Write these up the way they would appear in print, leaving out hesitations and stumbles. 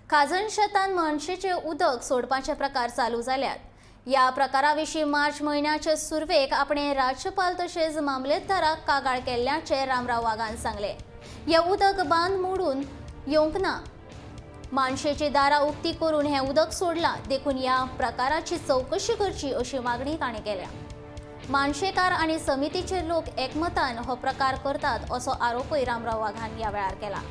खाजन शेतान मानशेचें उदक सोडपाचे प्रकार चालू जाल्यात. ह्या प्रकारा विशीं मार्च म्हयन्याचे सुरवेक आपणे राज्यपाल तशेंच मामलेदाराक कागाळ केल्ल्याचें रामराव वाघान सांगलें. हें उदक बांद मोडून येवंक ना. मानशेची दारां उक्ती करून हें उदक सोडलां, देखून ह्या प्रकाराची चवकशी करची अशी मागणी ताणें केल्या. मानशेकार आनी समितीचे लोक एकमतान हो प्रकार करतात असो आरोपय रामराव वाघान ह्या वेळार केला.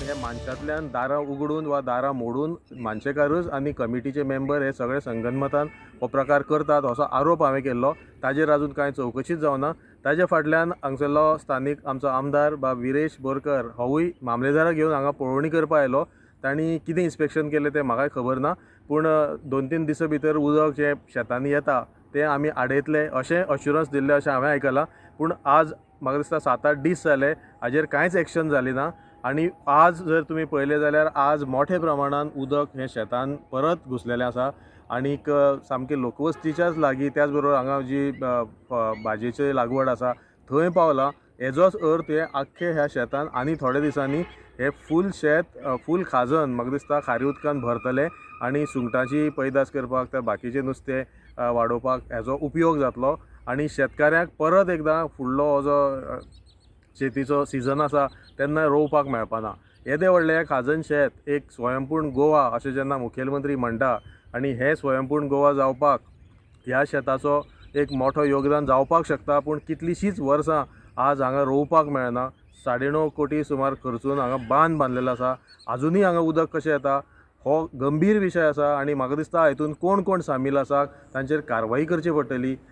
हे मानशांतल्यान दारां उगडून वा दारां मोडून मानशेकारूच आनी कमिटीचे मेंबर हे सगळे संगनमतान हो प्रकार करतात असो आरोप हांवें केल्लो. ताजेर अजून कांय चवकशीच जावना. ताजे फाटल्यान हांगसरलो स्थानीक आमचो आमदार बाब विरेश बोरकर होवूय मामलेदाराक घेवन हांगा पळोवणी करपा आयलो. तांणी कितें इन्स्पेक्शन केलें तें म्हाकाय खबर ना, पूण 2-3 दिसां भितर उदक जें शेतांनी येता तें आमी आडयतले अशें अश्युरंस दिल्लें अशें हांवें आयकलां. पूण आज म्हाका दिसता 7-8 दीस जाले, हाजेर कांयच एक्शन जाली ना. आनी आज जर तुमी पळयलें जाल्यार आज मोठे प्रमाणान उदक हें शेतान परत घुसलेलें आसा आनीक सामकें लोकवस्तीच्याच लागीं, त्याच बरोबर हांगा जी भाजयेची लागवड आसा थंय पावलां. हेजोच अर्थ हें आख्खें ह्या शेतान आनी थोड्या दिसांनी हें फूल शेत, फूल खाजन म्हाका दिसता खारी उदकान भरतलें आनी सुंगटांची पैदास करपाक, त्या बाकीचें नुस्तें वाडोवपाक हेजो उपयोग जातलो आनी शेतकाऱ्यांक परत एकदां फुडलो हो जो शेतीचो सिजन आसा तेन्ना रोवपाक मेळपाना. येदें व्हडलें हें खाजन शेत एक स्वयंपूर्ण गोवा अशें जेन्ना मुखेलमंत्री म्हणटा आनी हें स्वयंपूर्ण गोवा जावपाक ह्या शेताचो एक मोठो योगदान जावपाक शकता, पूण कितलींशींच वर्सां आज हांगा रोवपाक मेळना. 9.5 कोटी सुमार खर्चून हांगा बांद बांदलेलो आसा, आजुनूय हांगा उदक कशें येता हो गंभीर विशय आसा आनी म्हाका दिसता हितून कोण कोण सामील आसा तांचेर कारवाई करची पडटली.